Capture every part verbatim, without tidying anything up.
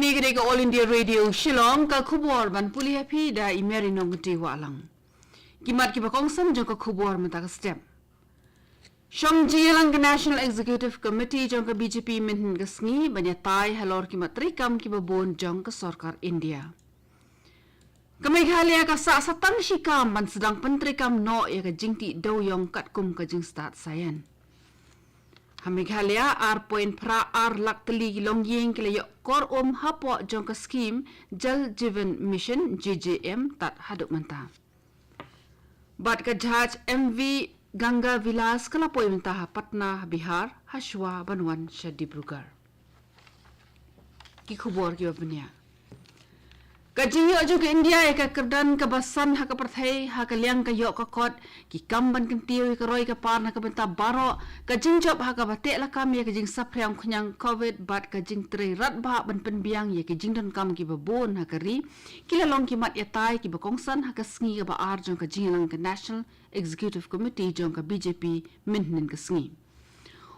Kane ka dei ka All India Radio Shillong, ka khubor ban pule ha phi da i Mary Nongkynrih Wahlang. Ki mat kiba kongsan jong ka khubor mynta ka step. Shong jingïalang ka National Executive Committee jong ka B J P mynhynnin ka sngi ban ïatai halor ki mat treikam kiba bun jong ka sorkar India. Ka Meghalaya ka sah satang shikam ban sdang pyntreikam noh ïa ka jingtih dewiong katkum ka jingstad saian. Ha Meghalaya, ar point phra ar lak tylli ki longïing ki la ïoh kor um hapoh jong ka skhim Jal Jeevan Mission, J J M, tad haduh mynta. Bad ka jahaj M V Ganga Vilas ka la poi mynta ha Patna, ha Bihar, ha shuwa ban wan sha Dibrugarh. Ki khubor kiba bniah. Ka jingïoh jong ka India ïa ka kyrdan kaba san ha ka pyrthei ha ka liang ka ïoh ka kot, ki kam ban kyntiew ïa ka roi ka par na ka bynta baroh, ka jingjop ha kaba teh lakam ïa ka jingsaphriang khñiang Covid bad ka jingtrei radbah ban pynbiang ïa ki jingdonkam kiba bun ha ka ri, ki la long ki mat ïatai kiba kongsan ha ka sngi kaba ar jong ka jingïalang ka National Executive Committee jong ka B J P mynhynnin ka sngi.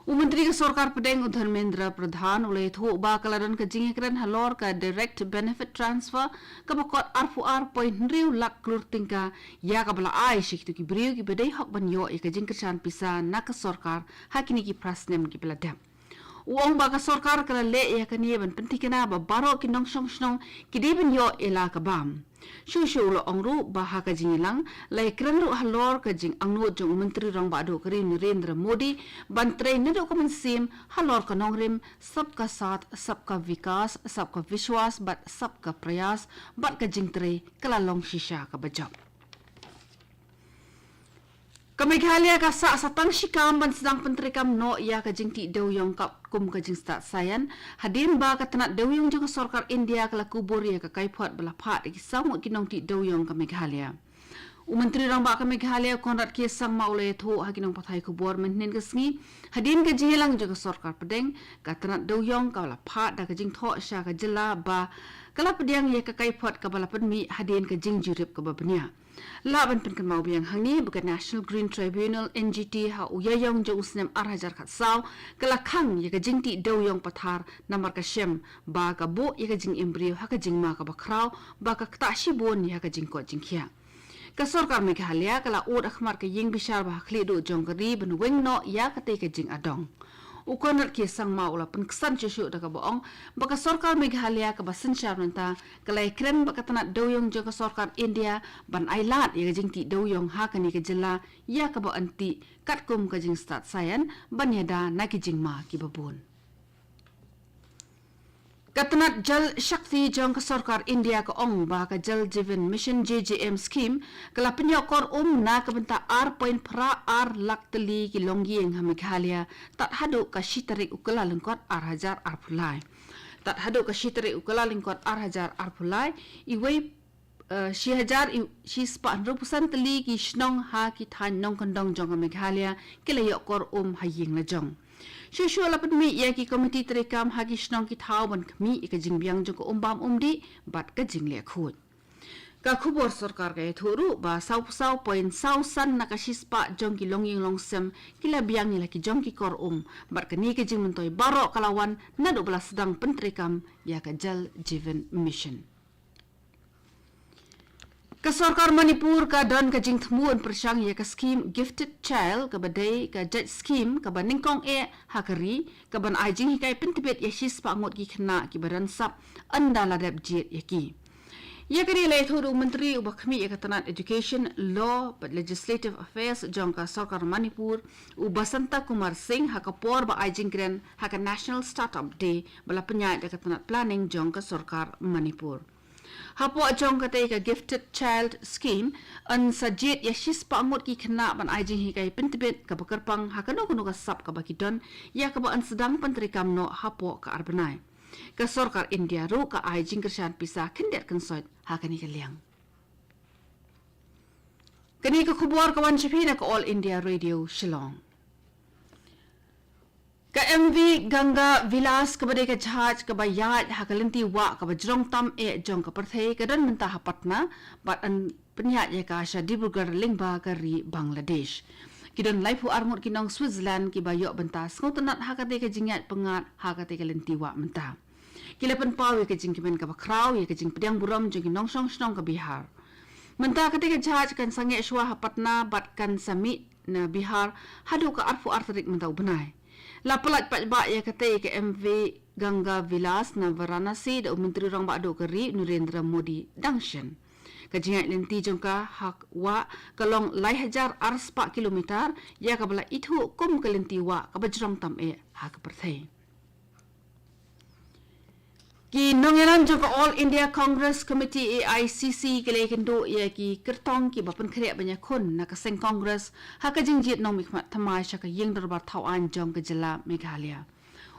U Myntri ka Sorkar Pdeng u Dharmendra Pradhan u la ïathuh ba ka la don ka jingïakren halor ka Direct Benefit Transfer kaba kot arphew ar point hynriew lak klur tyngka ïa kaba la ai sha kito ki briew kiba dei hok ban ïoh ïa ka jingkyrshan pisa na ka sorkar ha kine ki phra snem kiba la dep. U ong ba ka sorkar ka la leh ïa kane ban pynthikna ba baroh ki nongshong shnong ki dei ban ïoh ïa la ka bam. Shuh shuh u la ong ruh ba ha ka jingïalang la ïakren ruh halor ka jingangnud jong u Myntri Rangbah Duh ka ri Narendra Modi ban trei naduh ka mynsiem halor ka nongrim Sabka Saath, Sabka Vikas, Sabka Vishwas bad Sabka Prayas, bad ka jingtrei ka la long shisha kaba jop. Ka Meghalaya ka sah satang shikam ban sdang pyntreikam noh ïa ka jingtih dewiong katkum ka jingstad saian, hadien ba ka tnat dewiong jong ka sorkar India ka la kubur ïa ka kaiphod ba la phah da ki saw ngut ki nongtih dewiong ka Meghalaya. U Myntri Rangbah ka Meghalaya Conrad K Sangma u la ïathuh ha ki nongpathai khubor mynhynnin ka sngi, hadien ka jingïalang jong ka Sorkar Pdeng, ka tnat dewiong ka la phah da ka jingthoh sha ka jylla ba ka la pdiang ïa ka kaiphod kaba la pynmih hadien ka jingjurip kaba bniah. Lah ban pynkynmaw biang hangne ba ka National Green Tribunal, N G T, ha u Ïaïong jong u snem ar hajar khatsaw, ka la khang ïa ka jingtih dewiong pathar namar ka shem ba ka buh ïa ka jingim briew ha ka jingma kaba khraw, ba ka ktah shibun ïa ka jingkoit jingkhiah. Ka sorkar Meghalaya ka la ud ha khmat ka ïing bishar ba ha khlieh duh jong ka ri ban weng noh ïa katei ka jingadong. U Conrad K Sangma u la pynksan shuh shuh da kaba ong ba ka sorkar Meghalaya kaba synshar mynta ka la ïakren bad ka tnat dewiong jong ka sorkar India ban ailad ïa ka jingtih dewiong ha kane ka jylla ïa kaba yn tih katkum ka jingstad saian ban ïada na ki jingma kiba bun. Ka tnat Jal Shakti jong ka sorkar India ka ong ba ka Jal Jeevan Mission, J J M scheme, ka la pynïoh kor um na ka bynta ar point phra ar lak tylli ki longïing ha Meghalaya tad haduh ka shi tarik u Kyllalyngkot ar hajar arphew lai. Tad haduh ka shi tarik u Kyllalyngkot ar hajar arphew lai, iwei, eh, shi hajar i-, shi spah hynriewphew san tylli ki shnong ha ki thaiñ nongkyndong jong ka Meghalaya ki la ïoh kor um ha ïing la jong. Shuh shuh la pynmih ïa ki komiti treikam ha ki shnong ki thaw ban khmih ïa ka jingbiang jong ka um bam um dih bad ka jingleh khuid. Ka khubor sorkar ka ïathuh ruh ba sawphew saw point saw san na ka shi spah jong ki longïing longsem ki la biang ïa la ki jong ki kor um, bad kane ka jingmyntoi baroh ka la wan naduh ba la sdang pyntreikam ïa ka Jal Jeevan Mission. Ka sorkar Manipur ka don ka jingthmu ban pyrshang ïa ka skhim Gifted Child, kaba dei ka jait skhim kaba nyngkong eh ha ka ri, kaban ai jinghikai pyntbit ïa shi spah ngut ki khynnah kiba don sap ynda la dep jied ïa ki. Ïa kane la ïathuh da u Myntri uba khmih ïa ka tnat Education, Law bad Legislative Affairs jong ka sorkar Manipur, u Basanta Kumar Singh, ha ka por ba ai jingkren ha ka National Startup Day ba la pynïaid da ka tnat Planning jong ka sorkar Manipur. Hapoh jong katei ka Gifted Child Scheme, yn sa jied ïa shi spah ngut ki khynnah ban ai jinghikai pyntbit kaba kyrpang ha kano kano ka sap kaba ki don, ïa kaba yn sdang pyntreikam noh hapoh ka ar bnai. Ka sorkar India ruh ka ai jingkyrshan pisa khyndiat kynsoit ha kane ka liang. Kane ka khubor ka wan sha phi na ka All India Radio Shillong. Ka M V Ganga Vilas kaba dei ka jahaj kaba ïaid ha ka lynti wah kaba jrong tam eh jong ka pyrthei ka don mynta ha Patna, bad yn pynïaid ïa ka sha Dibrugarh lyngba ka ri Bangladesh. Ki don laiphew ar ngut ki nong Switzerland kiba ïoh bynta sngewtynnat ha katei ka jingïaid pyngngad ha katei ka lynti wah mynta. ki la pynpaw ïa ka jingkmen kaba khraw ïa ka jingpdiang burom jong ki nongshong shnong ka Bihar. Mynta katei ka jahaj kan sangeh shuwa ha Patna bad kan sa mih na Bihar haduh ka arphew ar tarik mynta u bnai. La pyllait paidbah ïa katei ka M V Ganga Vilas na Varanasi da u Myntri Rangbah Duh ka ri Narendra Modi dang shen. Ka jingïaid lynti jong ka ha wah ka long lai hajar ar spah kilometer, ïa kaba la ithuh kum ka lynti wah kaba jrong tam eh ha ka pyrthei. Ki nongïalam jong ka All India Congress Committee, A I C C, ki la ïakynduh ïa ki kyrtong kiba pynkhreh ban ïakhun na ka seng Congress ha ka jingjied nongmihkhmat thymmai sha ka ïing dorbar thaw aiñ jong ka jylla Meghalaya.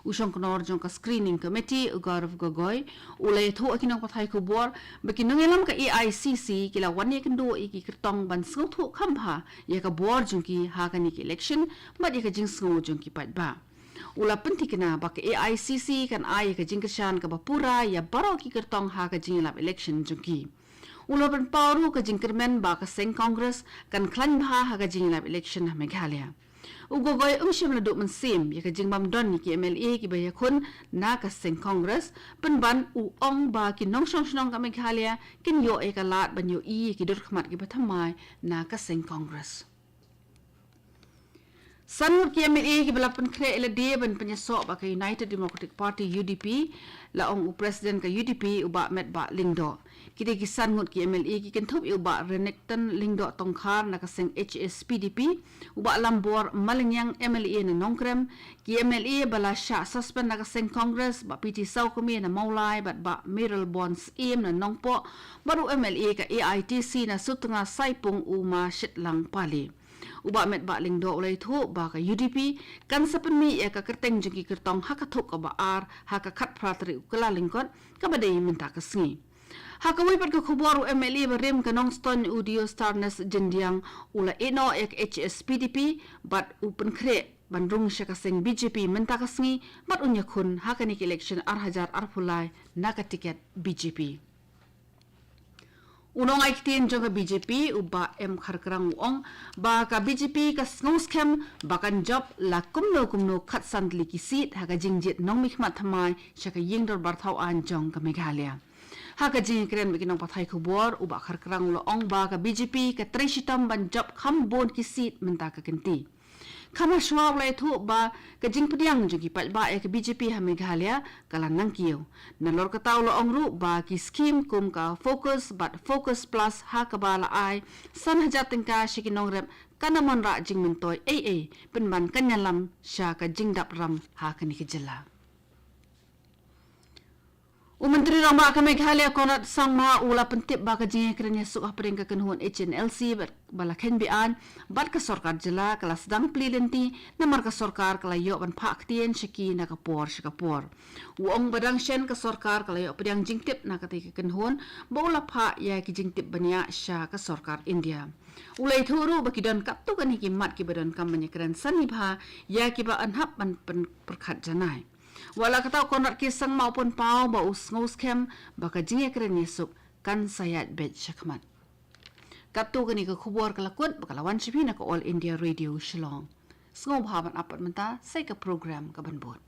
U shongknor jong ka Screening Committee, u Gaurav Gogoi, u la ïathuh ha ki nongpathai khubor ba ki nongïalam ka A I C C ki la wan ïakynduh ïa ki kyrtong ban sngewthuh kham bha ïa ka bor jong ki ha kane ka election bad ïa ka jingsngew jong ki paidbah. U la pynthikna ba ka A I C C kan ai ïa ka jingkyrshan kaba pura ïa baroh ki kyrtong ha ka jingïalap election jong ki. U la pynpaw ruh ka jingkyrmen ba ka seng Congress kan khlaiñ bha ha ka jingïalap election ha Meghalaya. U Gogoi um shym la duh mynsiem ïa ka jingbym don ïa ki M L A kiba ïakhun na ka seng Congress, pynban u ong ba ki nongshong shnong ka Meghalaya kin ïoh ïa ka lad ban ïohi ïa ki dur khmat kiba thymmai na ka seng Congress. San ngut ki M L A kiba la pynkhreh ïa lade ban pynïasoh bad ka United Democratic Party, U D P, la ong u President ka U D P, u Bah Metbah Lyngdoh. Kita ki san ngut ki M L A ki kynthup ïa u Bah Renikton Lyngdoh Tongkhar na ka seng H S P D P, u Bah Lambor Malngiang, M L A na Nongkrem, ki M L A ba la shah suspend na ka seng Congress, Bah P T Sawkmie na Mawlai bad Bah Mayralborn Syiem na Nongpoh, bad u M L A ka A I T C na Sutnga Saipung, u Ma Shitlang Pale. U Bah Metbah Lyngdoh u la ïathuh ba ka U D P kan sa pynmih ïa ka kyrteng jong ki kyrtong ha ka thup kaba ar ha ka khatphra tarik u Kyllalyngkot kaba dei mynta ka sngi. Ha kawei pat ka khubor, u M L A barim ka Nongstoiñ, u Dio Starnes Jyndiang, u la ïehnoh ïa ka H S P D P bad u pynkhreh ban rung sha ka seng B J P mynta ka sngi bad un ïakhun ha kane ka election ar hajar arphew lai na ka tiket B J P. U nongaiktien jong ka B J P, u Bah M Kharkrang, u ong ba ka B J P ka sngewskhem ba kan jop la kumno kumno khatsan tylli ki seat ha ka jingjied nongmihkhmat thymmai sha ka ïing dorbar thaw aiñ jong ka Meghalaya. Ha ka jingïakren bad ki nongpathai khubor, u Bah Kharkrang u la ong ba ka B J P ka trei shitom ban jop kham bun ki seat mynta ka kynti. Kham hashwa u la ïathuh ba ka jingpdiang jong ki paidbah ïa ka B J P ha Meghalaya ka la nangkiew. Nalor kata u la ong ruh ba ki skhim kum ka FOCUS bad FOCUS Plus ha kaba la ai san hajar tyngka sha ki nongrep kan ym wanrah jingmyntoi ei ei, pynban kan ïalam sha ka jingdap ram ha kane ka jylla. U Myntri Rangbah ka Meghalaya, Conrad Sangma, u la pyntip ba ka jingïakren ïasuk hapdeng ka kynhun H N L C bad ba la kheiñ be-aiñ bad ka sorkar jylla ka la sdang plie lynti namar ka sorkar ka la ïoh ban phah ktien sha ki na ka por sha ka por. U ong ba dang shen ka sorkar ka la ïoh pdiang jingtip na katei ka kynhun bad u la phah ïa ki jingtip bniah sha ka sorkar India. U la ïathuh ruh ba ki don katto katne ki mat kiba donkam ban ïakren sani bha ïa kiba hap ban pyn-, pyrkhat janai. Wat la katta, u Conrad K Sangma u pynpaw ba u sngewskhem ba ka jingïakren ïasuk kan sa ïaid beit shakhmat. Katto katne ka khubor ka la kut bad ka la wan sha phi na ka All India Radio Shillong. Sngewbha ban ap pat mynta sa ïa ka program kaban bud.